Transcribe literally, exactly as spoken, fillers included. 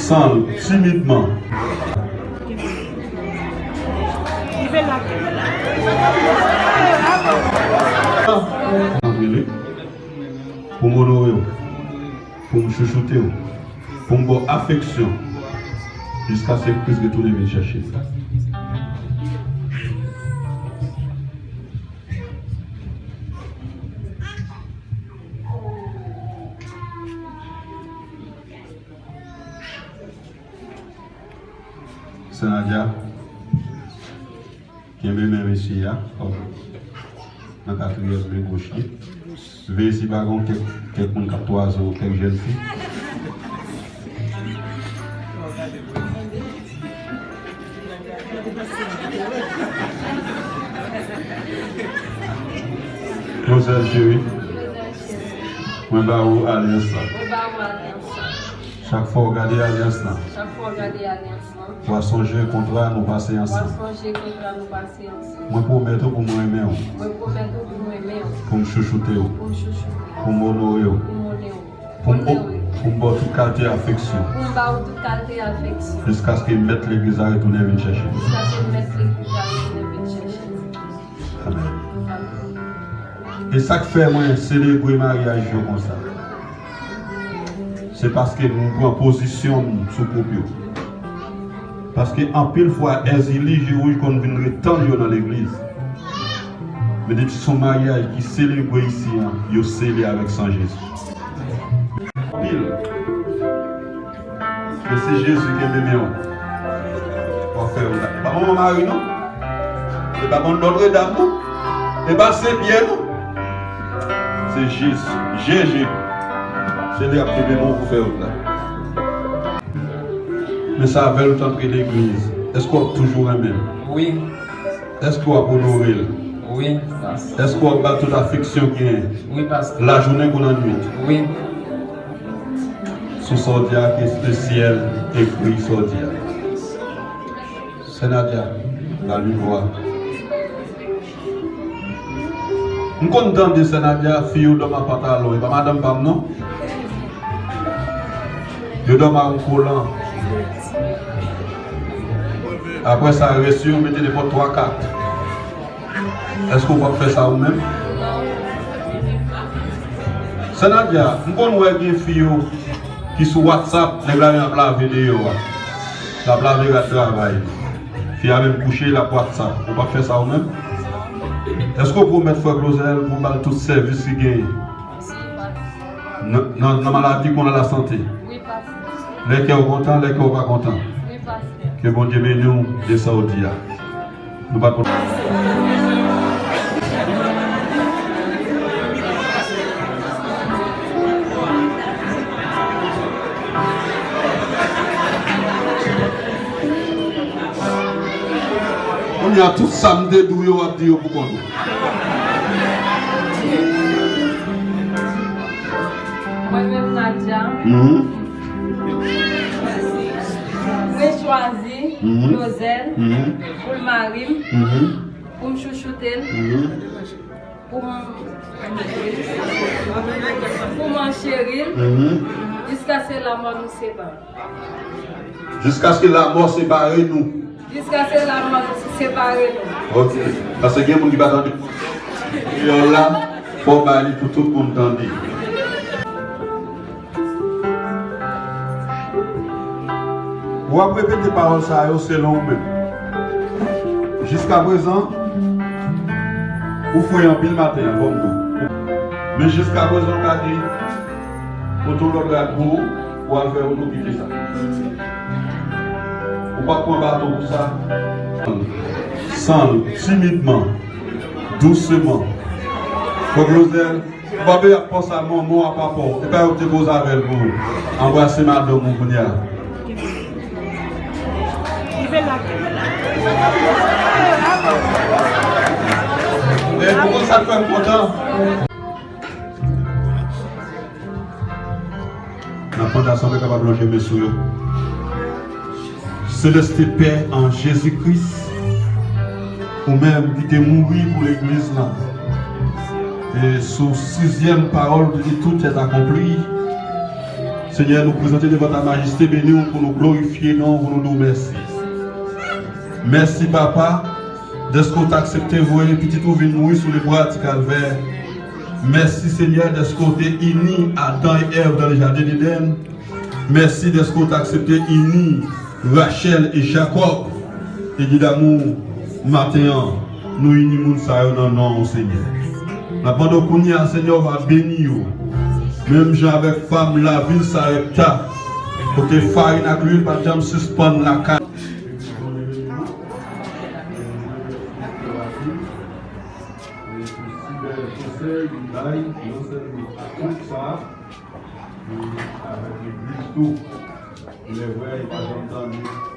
San l, timidman. Antre li, pou m onore w, pou m chouchoute w, pou m ba w afeksyon, jiskaske Kris retounen vin chèche m. Sè Nadia, kenbe men mesye a, nan katriyèm men goch li. Veye si pa gen kèk, kèk moun k ap twaze w, kèk jèn fi. Manzè cheri, mwen ba ou alyans la. Chak fwa w gade alyans lan, Chak fwa w gade alyans lan, w a sonje kontra nou pase w a ansanm. Sonje kontra nou pase ansanm. Mwen pwomèt ou pou m renmen w, Mwen pwomèt ou pou m renmen w, pou m chouchoute w, pou m chouchoute w, pou m onore w, pou m onore w, pou m, pou m ba w tout kalite afeksyon, pou m ba w tout kalite afeksyon, jiskaske mèt legliz la retounen vin chèche m. Jiskaske mèt legliz la retounen vin chèche m. Amèn. E sa k fè mwen selebre maryaj yo konsa, se paske m pran pozisyon m sou koup yo. Paske anpil fwa, Èzili, Je Wouj konn vin ret tann yo nan legliz. Men depi se yon maryaj ki selebre isi an, yo sele avèk san Jezi. Anpil. Men si Jezi kenbe men w, w ap fè wout la. E pa manman mari non. E pa manman Notre Dame non. E pa Sen Pyè non. Se Jezi. Jezi. Se li ap kenbe men w pou fè wout la. Men sa avè l ou t antre legliz. Èske w ap toujou renmen l? Wi. Èske w ap onore l? Wi, pastè. Èske w ap ba l tout afeksyon w genyen? Wi, pastè. Lajounen kou lannwit? Wi. Sou sa w di a, ke le syèl ekri sa w di a. Sè Nadia, ba l yon vwa. M konn tande Sè Nadia, fi yo dòmi a pantalon, e pa madanm pa m non. Yo dòmi a yon kolan. Apre sa, rès yo, yo mete nenpòt twa kat. Èske w p ap fè sa ou menm? Sè Nadia, m konn wè gen fi yo ki sou WhatsApp, nèg la menm ap lave deyò a. L ap lave rad travay. Fi a menm kouche, l ap WhatsApp. Ou p ap fè sa ou menm? Èske w pwomèt frè Claudel pou w ba l tout sèvis li genyen? Nan, nan, nan maladi kon nan lasante. Wi, pastè. Lè kè w kontan, lè kè w pa kontan. Wi, pastè. Ke Bondye beni w de sa w di a. Nou pa t konn. Kounye a, tout sa m te di w yo, w ap di yo pou kont ou. Mwen menm, Nadia, Mhm. mwen chwazi Mhm. Claudel Mhm. pou l mari m, Mhm. pou m chouchoute l, Mhm. pou m, pou m cheri l, Mhm. jiskaske lanmò nou separe. Jiskaske lanmò separe nou. Jiskaske lanmò separe nou. Ok. Paske gen moun ki pa tande kreyòl la, fò w bay li pou tout moun tande. W ap repete pawòl sa yo selon ou menm. Jiskaprezan, ou fre anpil maten an, fò m di w. Men jiskaprezan, w ka di, pote yon lòt rad pou ou, pou w al fè wout ou kite sa. Ou p ap pran baton pou sa. San l, timidman, dousman. Frè Claudel, ou pa bezwen ap panse a manman w, a papa w. E pa yo ki te koze avè l pou ou. Anbrase madanm ou kounye a. E pou konn sa k fè m kontan. N ap mande asanble kapab lonje men sou yo. Seleste Pè an Jezi Kris, ou menm ki te mouri pou legliz la, e sou sizyèm pawòl ou te di tout est accompli. Senyè, nou prezante devan ta majeste beni w pou nou glorifye non w, pou nou di w mèsi. Mèsi, Papa, dèske w t aksepte voye Pitit ou vin mouri sou lebwa ti Kalvè. Mèsi, Senyè, dèske w te ini Adan e Èv nan le jaden Edenn. Mèsi dèske w t aksepte ini Rachèl e Jakòb. Egidamour, maten an, nou ini moun sa yo nan non w, Senyè. N ap mande w kounye a, Senyè, w va beni yo. Menm jan avèk fanm lavil Sarepta, kote farin ak lwil pa t janm sispann lakay. E pou si bèl konsèy li bay, non sèlman a tout sa, men avèk legliz tou. Lè vrè, e pa janm tande.